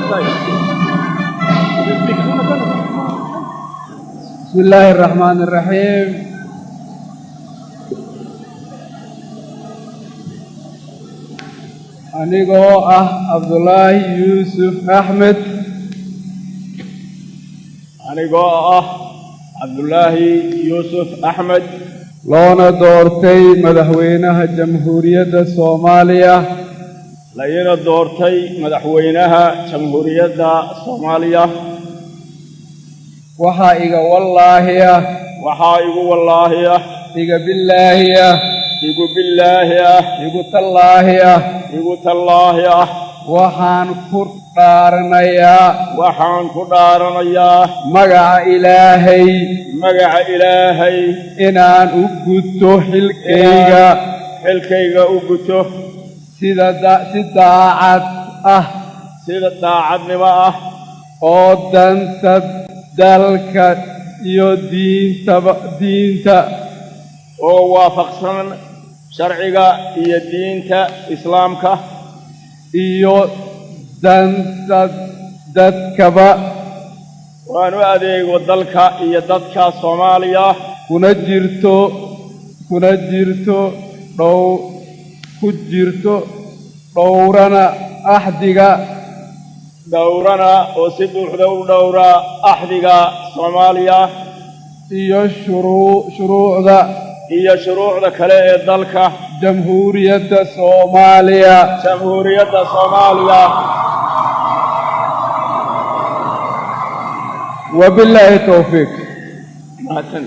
Side. بسم الله الرحمن الرحيم. Anigoo ah Cabdulaahi Yuusuf Axmed, Anigoo ah Cabdulaahi Yuusuf Axmed, loona doortay madaxweynaha Jamhuuriyadda Soomaaliya, layna doortay madaxweynaha Jamhuuriyadda Soomaaliya, waxaa iga wallaahi ah, waxaa igu wallaahi ah, iga billaahi ah, igu billaahi ah, igu tallaahi ah, igu tallaahi ah, waxaan ku dhaaranayaa, waxaan ku dhaaranayaa, magaca Ilaahay, magaca Ilaahay, inaan u guto xilkayga, xilkayga u guto, si daacad ah, sida daacadnimo ah, oo danta dalka iyo diintaba diinta oo waafaqsan sharciga iyo diinta Islaamka, iyo danta dadkaba, waan u adeego dalka iyo dadka Soomaaliya, kuna jirto dhow ku jirto dhowrana axdiga, dhowrana oo si buuxda u dhowra axdiga Soomaaliya, iyo shuruucda, iyo shuruucda kale ee dalka, Jamhuuriyadda Soomaaliya. Jamhuuriyadda Soomaaliya. Wabilaahi towfiiq. Mahadsan.